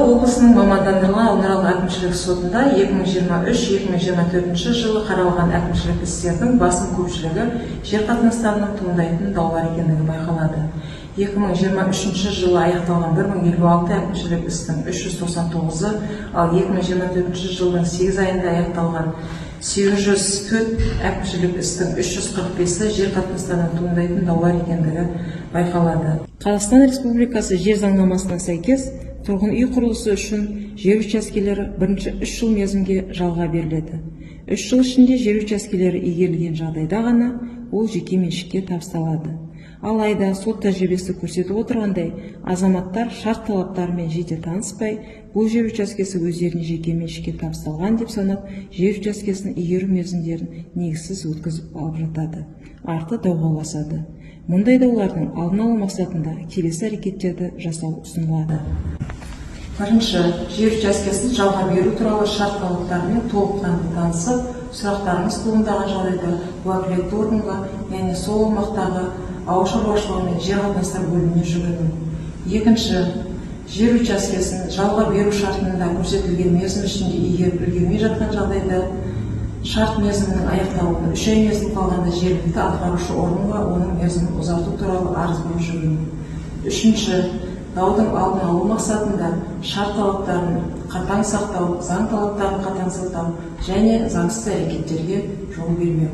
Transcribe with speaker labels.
Speaker 1: Облысының мамандандырылған ауданаралық әкімшілік сотында 2023-2024 жылы қаралған әкімшілік істердің басым көпшілігі жер қатынастарынан туындайтын даулар екендігі байқалады. 2023 жылы аяқталған 1056 әкімшілік істің 399-ы, ал 2024 жылдың 8 айында аяқталған 804 әкімшілік істің 345-і жер қатынастарынан туындайтын даулар екендігі байқалады. Қазақстан Республикасы жер заңнамасына сәйкес, тұрғын үй құрылысы үшін жер учаскелері бірінші 3 жыл мерзімге жалға беріледі. 3 жыл ішінде жер учаскелері игерілген жағдайда ғана ол жеке меншікке табысталады. Алайда сот тәжірибесі көрсетіп отырғандай, азаматтар шарт талаптарымен жете таныспай, бұл жер учаскесі өздеріне жеке меншікке табысталған деп санап, жер учаскесін игеру мерзімдерін негізсіз өткізіп алып жатады. Арты дауға ұласады. Мұндай даулардың алдын алу мақсатында келесі әрекеттерді жасау ұсынылады. Бірінші, жер учаскесін жалға беру туралы шарт талаптарымен толыққанды танысып, сұрақтарыңыз туындаған жағдайда уәкілетті органға, яғни сол аумақтағы ауыл шаруашылығы мен жер қатынастары бөліміне жүгіну. Екінші, жер учаскесін жалға беру шартында көрсетілген мерзім ішінде игеріп үлгермей жатқан жағдайда, шарт мерзімінің аяқталуына 3 ай мерзім қалғанда жергілікті атқарушы органға оның мерзімін ұзарту туралы арызбен жүгіну. Үшінші, даудың алдын алу мақсатында шарт талаптарын қатаң сақтау, заң талаптарын қатаң сақтау және заңсыз әрекеттерге жол бермеу.